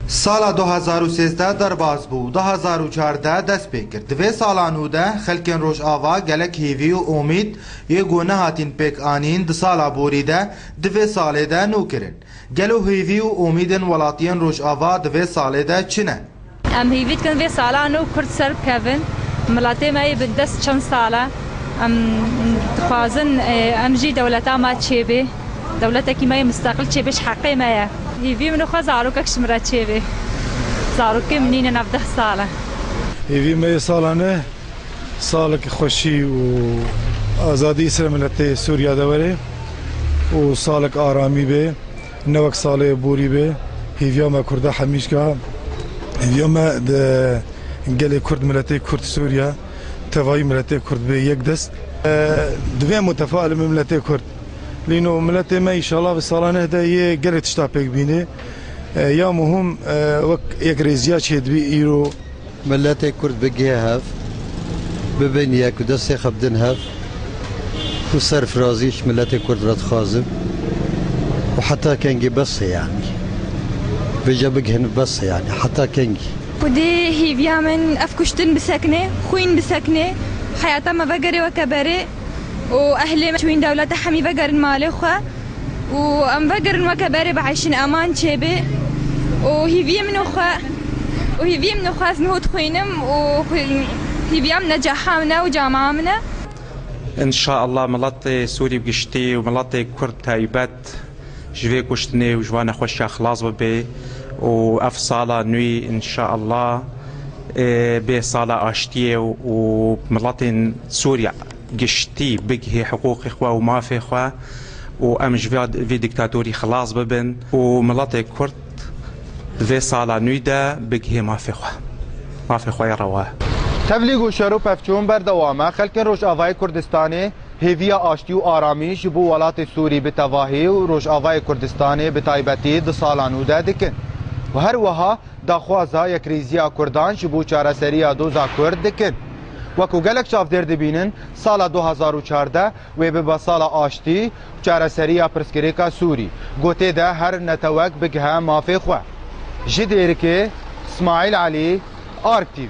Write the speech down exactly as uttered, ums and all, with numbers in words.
Sala du hezar û sêzdeh derbas bû û du hezar û çardeh dest pê kir. Di vê sala nû de xelkên Rojava gelek hêvî û omîd yê ku nehatîn pêk anîn di sala borî de, di vê salê de nû kirin. Gelo hêvî û omîdên welatiyên Rojava di vê salê de çi ne? Em hêvî dikin vê sala nû Kurd ser bikevin. Miletê me yê bi dest çend sal e. Em dixwazin, e, em jî dewleta me çêbê. Dewletekî me yê misteqil çêbê, ji heqê me ye. Hêvî min û xwe zarokek ji min re çêbê. Zarokê min nîne nevdeh sal e. Hêvî me yê sala nû salek xweşî û azadî ser miletê Sûriya de were û salek aramî be. Ne wek salê borî be, hêviya me Kurda hemîşka, hêviya me di gelê Kurd, miletê Kurd Sûriye, tevayî miletê Kurd bê yek dest. E, divê em mutefail bin miletê Kurd. Lîno miletê me înşallah bi sala neh de yê gelê tişta pêk bînê. E, ya muhim, e, wek yekrêziya çêdibî îro. Miletê Kurd bigihê hev, bibin yek û destê xwe bidin hev û serfirazî ji miletê Kurd re dixwazim û heta kengî bes e yanî. Vêca bigihin bes e yanî, heta kengî. Xwedê hêviya min ev kuştin bisekine, xwîn bisekine, heyata me vegerê weke berê û ehlê me çûyîn dewlete hemî vegerin malê xwe. û em vegerin weke berê bi eyşên eman çêbê û hêviyê min û xwe û hêviyê min û xwe ez niho dixwînim û xwe-, hêviya min e ceha min e û camia min e. Înşaallah miletê Sûrî bi giştî û miletê Kurd taybet ji vê kuştinê û ji van nexweşiya xilas bibe û ev sala nû înşaallah, ê, bê sala aştiyê û, û miletên Sûriya giştî bigihê hiqûqê xwe û mafê xwe û em ji vê, vê dîktatorî xilas bibin û miletê Kurd di vê sala nû de bigihê mafê xwe, mafê xwe yê rewa. Tevlî ku şer û pevçûn berdewam e, xelkên Rojavayê Kurdistanê hêviya aştî û aramî ji bo welatê Sûrî bi tevahî û Rojavayê Kurdistanê bi taybetî di sala nû de dikin û her wiha daxwaza yekrêziya Kurdan ji bo çareseriya doza Kurd dikin. Wekû gelek çavdêr dibînin, sala du hezar û çardeh wê bibe sala aştî û çareseriya pirsgirêka Sûrî, ku tê de her netewek bigihe mafê xwe. Ji Dêrikê, Smaîl Elî, Ark T V.